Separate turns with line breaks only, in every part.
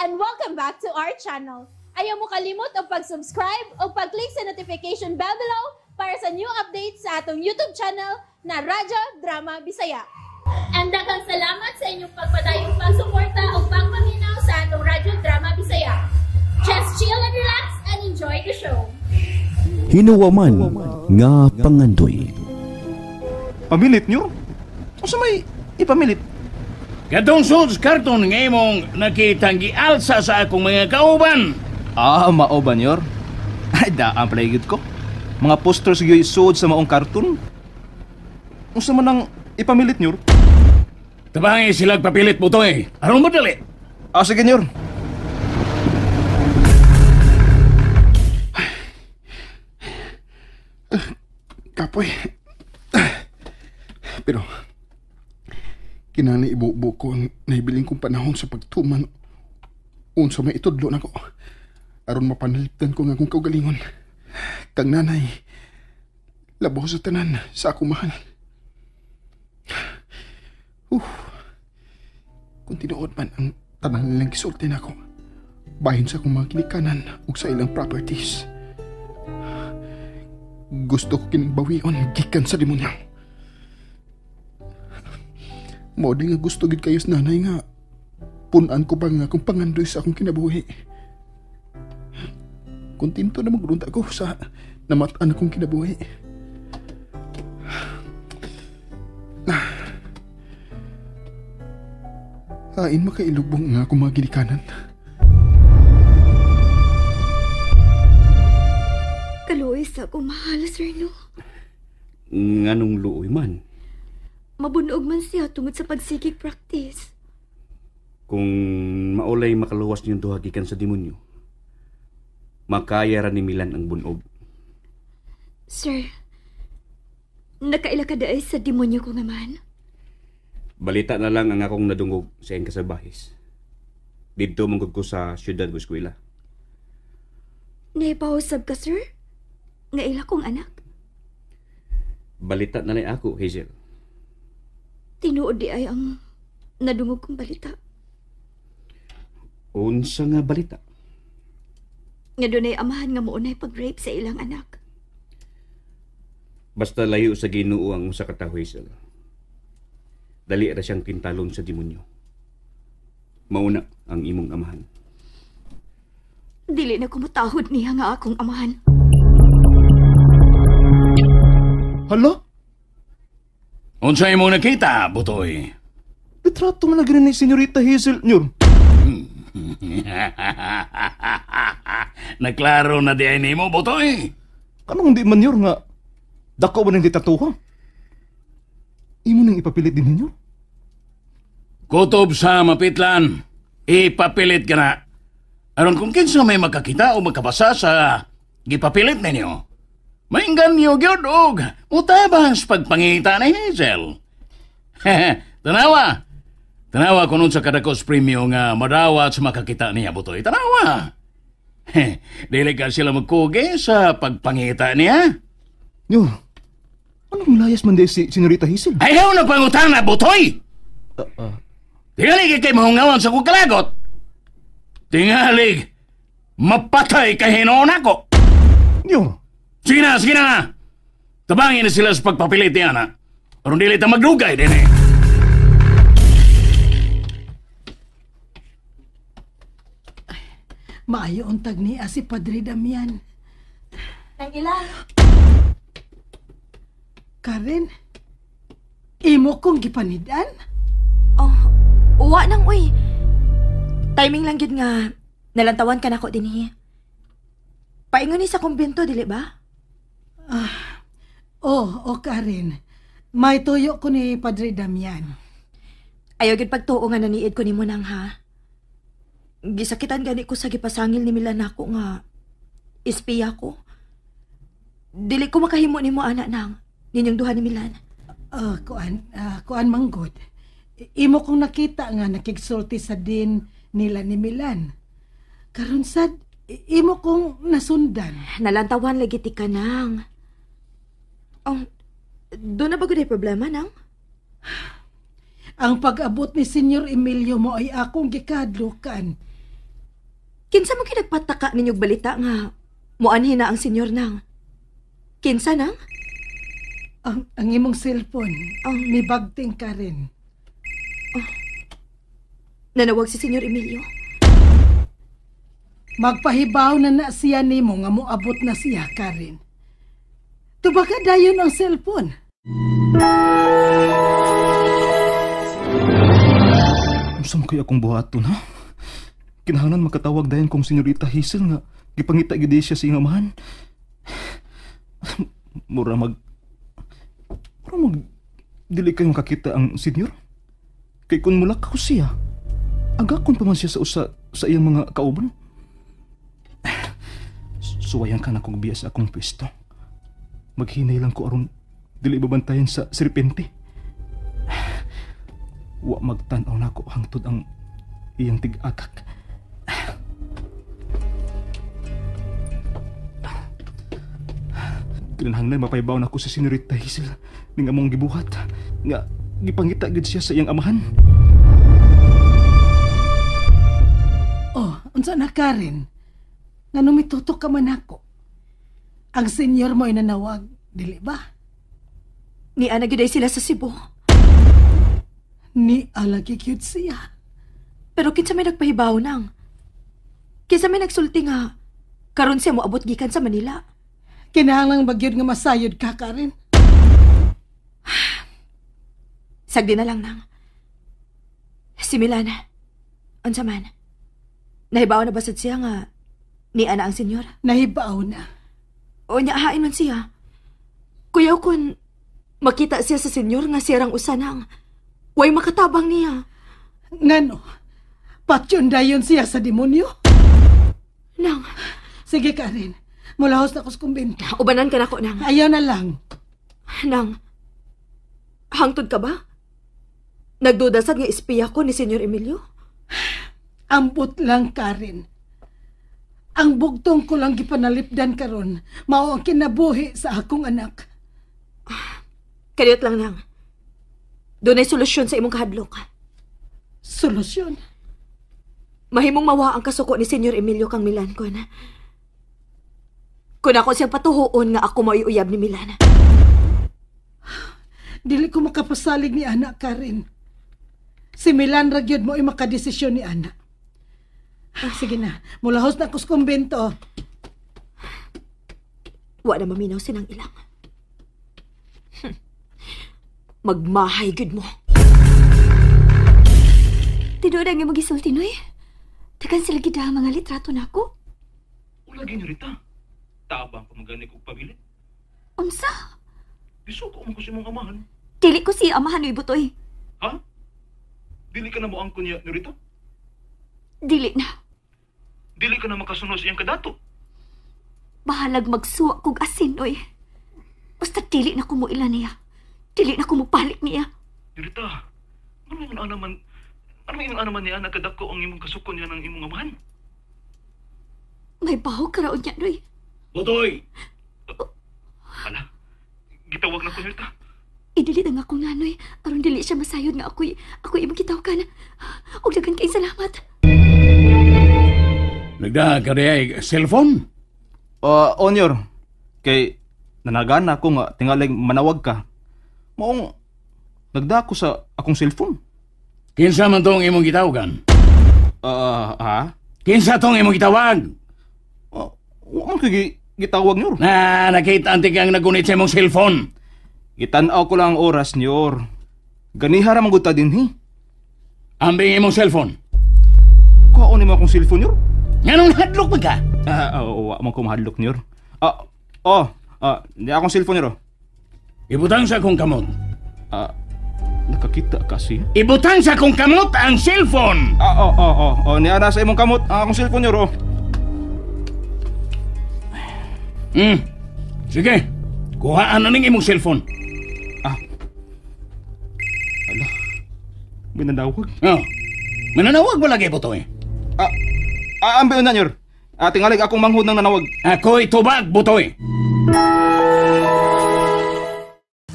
And welcome back to our channel. Ayaw mo kalimot og pag-subscribe o pag-click sa notification bell below para sa new updates sa atong YouTube channel na Radyo Drama Bisaya. And daghang salamat sa inyong pagpadayong pagsuporta o pagpaminaw sa atong Radyo Drama Bisaya. Just chill and relax and enjoy the show.
Hinuwaman nga pangandoy.
Pamilit nyo? Unsa may ipamilit?
Katong suds karton nga imong nakitang gialsa sa akong mga kauban.
Ah, mao ba nyor? Ay, daan pala ko. Mga posters gyud suod sa maong karton. Unsa man ang ipamilit nyor?
Tabangi silag papilit mo to eh. Aron madali.
Ah, sige nyor.
Kapoy. Pero kinahanglan ibubo ko ang nahibiling kong panahon sa pagtuman unsa may itudlo nako aron mapanalipdan ko nga akong kaugalingon. Kang nanay, labaw sa tanan sa akong mahal. Kung tinuod man ang tanan nilang gisulti nako, bahin sa akong mga ginikanan ug sa ilang properties. Gusto ko kining bawion gikan sa demonyo. Mao di nga gusto gid kayo sa nanay nga punan ko pa nga akong pangandoy sa akong kinabuhi. Kontento na magrunta ko sa namatan akong kinabuhi. Hain makailubong nga akong mga ginikanan.
Kaluoy sa akong mahal, sir, no?
Nganong luoy man?
Mabunog man siya tungod sa pagsigig practice.
Kung maulay makaluwas niyong duha gikan sa demonyo, makaya ra ni Milan ang bunog.
Sir, nakaila ka daay sa demonyo ko naman?
Balita na lang ang akong nadungog sa iyang kasabahis. Didto manggod ko sa siyudad o eskwela.
Naipausab ka, sir? Nga ila kong anak?
Balita na lang ako, Hazel.
Tinuod di ay ang nadungog kong balita.
Unsa nga balita?
Nga dunay amahan nga mounay pag-rape sa ilang anak.
Basta layo sa Ginoo ang usa ka tawo, Hazel. Dali ra siyang tintalon sa demonyo. Mauna ang imong amahan.
Dili na kumutahod niya nga akong amahan.
Hala?
Unsa imong nakita, Butoy?
Litrato man na ni Senyorita Hazel nyor.
Naklaro na di ay nimo, Butoy.
Kanong di man nyor nga dako ba ng litatuha? Imo nang ipapilit din ninyo?
Kutob sa mapitlan, ipapilit ka na. Aron kung kinsa may magkakita o magkabasa sa gipapilit ninyo, mainggan niyo gyud og mutabang sa pagpangita ni Hazel. Tanawa. Tanawa kung unsa kadako sa premyo nga madawat sa makakita niya, Butoy. Tanawa. Dili ka sila magkugi sa pagpangita niya.
Nyo, anong layas man di si Senyorita Hazel?
Ayaw na pangutana, Butoy! Tingalig kay mahungawan sa kong kalagot. Tingalig, mapatay ka hinoon ako.
Nyo.
Sige na, sige na. Tabangin na sila sa pagpapilit niya na. Aron dili ta magdugay din eh.
Ay, maayo untag niya si Padre Damian.
Nang ilang.
Karen, imo kong gipanidan?
Oh, uwa nang uy. Timing lang gid nga nalantawan ka nako dinhi. Paingon ni sa kumbento, dili ba?
Ah, oh, Karen. May tuyo ko ni Padre Damian.
Ayaw gid pagtuo nga naniid ko nimo nang ha. Gisakitan gani ko sa gipasangil ni Milan nako nga ispiya ko. Dili ko makahimo nimo ana nang ninyong duha ni Milan.
Kuan manggod. Imo kong nakita nga nakigsulti sa din nila ni Milan. Karon sad imo kong nasundan.
Nalantawan lagi ti ka nang. Oh, doon na ba gud problema nang?
Ang pag-abot ni Senyor Emilio mo ay akong gikadlukan.
Kinsa mo kinagpataka ninyog balita nga muanhi na ang senyor nang? Kinsa nang?
Ang imong cellphone, ang may bagting ka rin.
Oh. Nanawag si Senyor Emilio.
Magpahibaw na na siya nimo nga moabot na siya, Karen. Tubaka dayon ang cellphone.
Unsa man kay akong buhaton, ha? Kinahanglan makatawag dayon kong Senyorita Hazel nga gipangita gid siya sa iyang amahan. Mura mag dili kayo makakita ang senyor. Kay kun mulakaw siya, agakon pa man siya sa usa sa iyang mga kauban. Suwayan ka na kong biya sa akong pwesto. Maghinay lang ko aron dili babantayan sa serpente. Wa magtan-aw nako hangtod ang iyang tig-agak. Kinahanglan mapaybaw nako si Senyorita Hazel ning among gibuhat nga gipangita gid siya sa iyang amahan.
Oh, unsa na Karen? Nganong mitutok ka man ako? Ang senyor mo ay nanawag, dili ba?
Ni ana gyud ay sila sa Cebu.
Ni alagi gyud siya.
Pero kinsa may nagpahibaw nang? Kinsa may nagsulti nga karon siya moabot gikan sa Manila?
Kinahanglang bagyod nga masayod ka, Karen.
Sagdi na lang nang. Si Milan, unsa man? Nahibaw na ba sad siya nga ni ana ang senyor?
Nahibaw na.
O niya, hain man siya. Kuyaw kun makita siya sa senyor nga siyarang usanang. Way makatabang niya.
Ngano? Patyon dayon siya sa demonyo?
Nang.
Sige, Karen. Mulahos na ko sa kumbento.
Ubanan ka na ko, Nang.
Ayaw na lang.
Nang, hangtod ka ba? Nagduda sad nga espiya ko ni Senyor Emilio?
Ambot lang, Karen. Ang bugtong ko lang gipanalipdan karon, mao ang kinabuhi sa akong anak.
Kadiyot lang, Nang. Dunay solusyon sa imong kahadlok.
Solusyon?
Mahimong mawa ang kasuko ni Senyor Emilio kang Milan kon. Kun ako siyang patuhuon nga ako maiuyab ni Milan.
Dili ko makapasalig ni anak, Karen. Si Milan ra gyud mo ay makadesisyon ni anak. Sige na, mulahos na ako sa kumbento.
Wa na maminaw sinang ilang. Magmahay gyud mo.
Tinuod ang imong gisulti, Noy. Tagan sila gid ang mga litrato nako.
Wala gyud Rita. Tabang pa magani kog pabilit.
Unsa?
Gisuko man ko sa imong amahan.
Dili ko siya amahan, Noy Butoy.
Ha? Dili ka na mo angkon niya, Norita?
Dili na.
Dili ka na makasunod sa iyang kadato.
Bahalag magsuwa kog asin, Noy. Basta dili na ko muila niya. Dili na ko mupalik niya.
Norita, ano yung naman niya nakadako ang imong kasuko niya ng imong amahan?
May baho ka raon niya, Noy.
Butoy!
Ala, gitawag na ko, Norita.
Idili na nga ako nga, Noy. Aron dili siya masayod nga ako'y imong gitawgan. Og daghan kay salamat.
Nagdaha ka rin cellphone?
Onyor, kay nanagana ko nga tingaling manawag ka. Maong nagdaha ko sa akong cellphone.
Kinsa man tong imong gitawagan?
Ha?
Kinsa tong imong gitawag?
Wa man kay gitawag nyor.
Na nakita antik ang nagunit sa imong cellphone.
Gitan-aw ko lang ang oras nyor. Ganiha ra man gud ta dinhi.
Ambing imong cellphone.
Kuhaon nimo akong cellphone nyor?
Nganong hadlok man ka?
Wa man ko mahadlok nyor. Di akong cellphone nyor.
Ibutang sa akong kamot.
Nakakita kasi.
Ibutang sa akong kamot ang cellphone.
Niya na sa imong kamot ang akong cellphone nyor.
Sige. Kuhaan na ning imong cellphone.
Ala. May nanawag.
Oh. Mananawag ba lagi po to eh?
Ambi na nyor. Tingalig akong manghod ng nanawag.
Ako'y tubag, Butoy.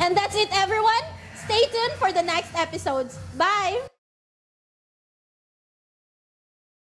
And that's it, everyone. Stay tuned for the next episodes. Bye!